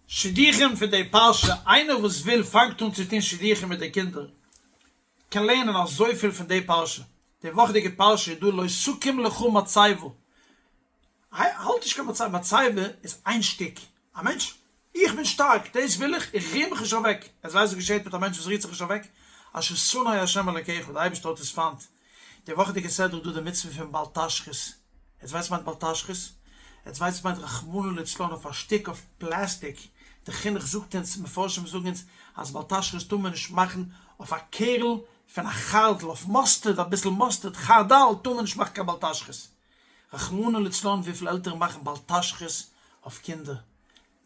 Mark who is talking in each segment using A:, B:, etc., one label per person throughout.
A: שידוכים פון די פרשה, איינער וואס וויל פאנגט אן צו טון שידוכים מיט די קינדער, קען לערנען אזויפיל פון די פרשה, די וואכעדיגע פרשה איז דא לא תקים לך מצבה, האלט נישט קיין מצבה, מצבה איז איין שטיק, א מענטש, איך בין שטארק, דאס וויל איך, איך ריר מיך נישט אוועק, עטס ווייסט וואס געשעט מיט א מענטש וואס רירט זיך נישט אוועק? אשר שנא ה' אלקיך, די אייבערשטער האט עס פיינט, די וואכעדיגע סדרה איז דא די מצוה פון בל תשחית, עטס ווייסט וואס מיינט בל תשחית? עטס ווייסט וואס מיינט רחמנא לצלן אויף א שטיק אויף פלעסטיק, די חינוך זאגט אונז, מפרשים זאגן אונז, אז בל תשחית טאר מען נישט מאכן אויף א קערל פון א חרדל, אויף mustard, אביסל mustard, חרדל, טאר מען נישט מאכן קיין בל תשחית. רחמנא לצלן וויפיל עלטערן מאכן בל תשחית אויף קינדער.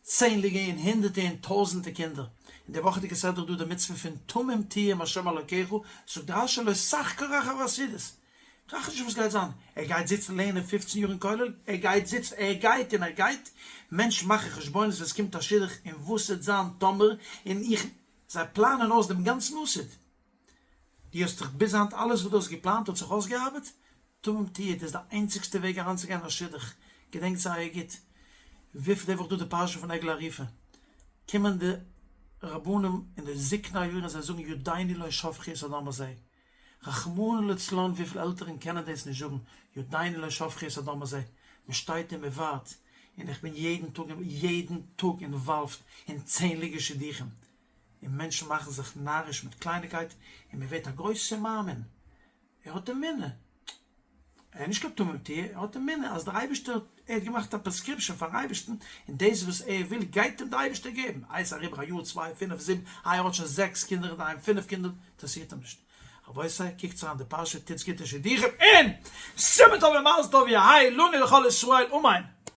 A: צענדליגע און הונדערטע און טויזענטע קינדער. אין די וואכעדיגע סדרה איז דא די מצוה פון תמים תהיה עם ה' אלוקיך, זאגט רשי לא תחקור אחר העתידות. טראכט נישט וואס גייט זיין, ער גייט זיצן לערנען פופצן יאר אין כולל, ער גייט זיצן, ער גייט און ער גייט, מענטשן מאכן חשבונות ווען עס קומט א שידוך און וואס וועט זיין טאמער און איך, זיי פלאנען אויס דעם גאנצן עתיד. דו האסט דיך ביז היינט אלעס וואס דו האסט געפלאנט האט זיך אויסגעארבעט? תמים תהיה, דאס איז די איינציגסטע וועג אריינצוגיין אין א שידוך, געדענקט זייער גוט, וויפיל די וואך דא די פרשה פון עגלה ערופה, קומען די רבנים און די זקני העיר און זיי זאגן ידינו לא שפכו את הדם הזה, רחמנא לצלן וויפיל עלטערן קענען דאס נישט זאגן, ידינו לא שפכו את הדם הזה, מען שטייט און מען ווארט, און איך בין יעדן טאג יעדן טאג involved אין צענליגע שידוכים, און מענטשן מאכן זיך נאריש מיט קלייניקייט, און מען ווערט א גרויסע מאמין, ער האט אמונה, ער איז נישט קיין תמים תהיה, ער האט אמונה אז דער אייבערשטער, ער האט געמאכט א prescription פארן אייבערשטן, און דאס וואס ער וויל גייט אים דער אייבערשטער געבן, איי עס איז אריבער א יאר צוויי פינף זיבן, איי ער האט שוין זעקס קינדער אינדערהיים פינף קינדער, אינטערעסירט אים נישט. רבותי, קוקטס אריין די פרשה, טוטס גוטע שידוכים, און סימן טוב ומזל טוב יהא לנו ולכל ישראל, אמן!